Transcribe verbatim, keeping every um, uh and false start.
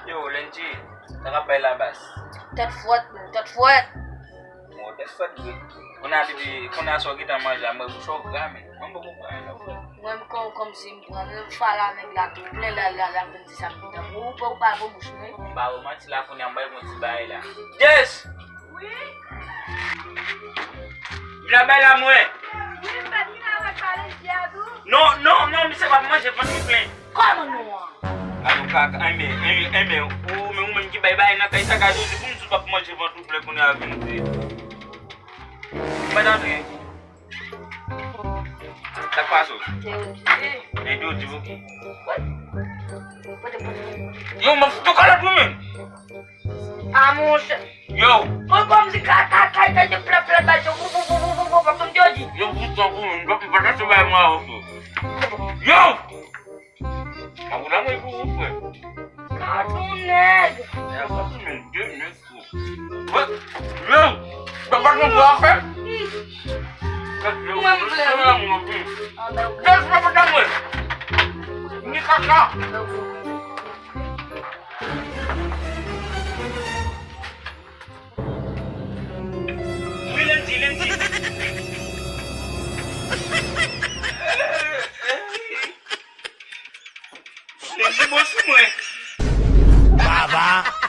Yo, Lenji, sa k ap bay la bas? Tèt frèt, men, tèt frèt. Bon, tèt frèt vre. Kounye a depi, kounye a sa w gentan manje a, mwen bouch ou gra, men. Mwen poko pran anyen, frè. Mwen, kòm, kòmsi m pran, m fala nèg la tou plen la, la, la, vin di sa m gentan. Ou, ou, ou pa bon bouch, men. M ba ou manti la, kounye a m bay yon ti bagay la. Jess! Wi? Vin bay la mwen. Wi, m pa t vin avèk pale di a tou. Non, non, non, misye p ap manje vant li plen. Kòman non an? Alo, kaka, enben, enben, enben, ou, men ou menm ki bay bagay nan kay sa, gade, ou di pou m di w p ap manje vant ou plen kounye a vin di. Mwen antre. Sa k pase w? Se yo di. Men yo di pou ki? Yo, m ap fout ou kalòt ou menm. A monchè. Yo. Mwen kòmsi ka, ka, ka, ka, de plè, plè, bay yo, pou, pou, pou, pou, pou, pou, kòm yo di. Yo, fout sa pou mwen, m pa, m pa ta se bay mwen avè w. Yo! Mwen pou la mwen pou ou, frè. Gadon nèg. Nèg sa pou mwen de nèg. Wè, yo, yo, pa t konn sa fè. Mwen vle. Jess, pa kontan mwen. Ni kaka. Wi, Lenji, Lenji. Lenji bon sou mwen. Baba.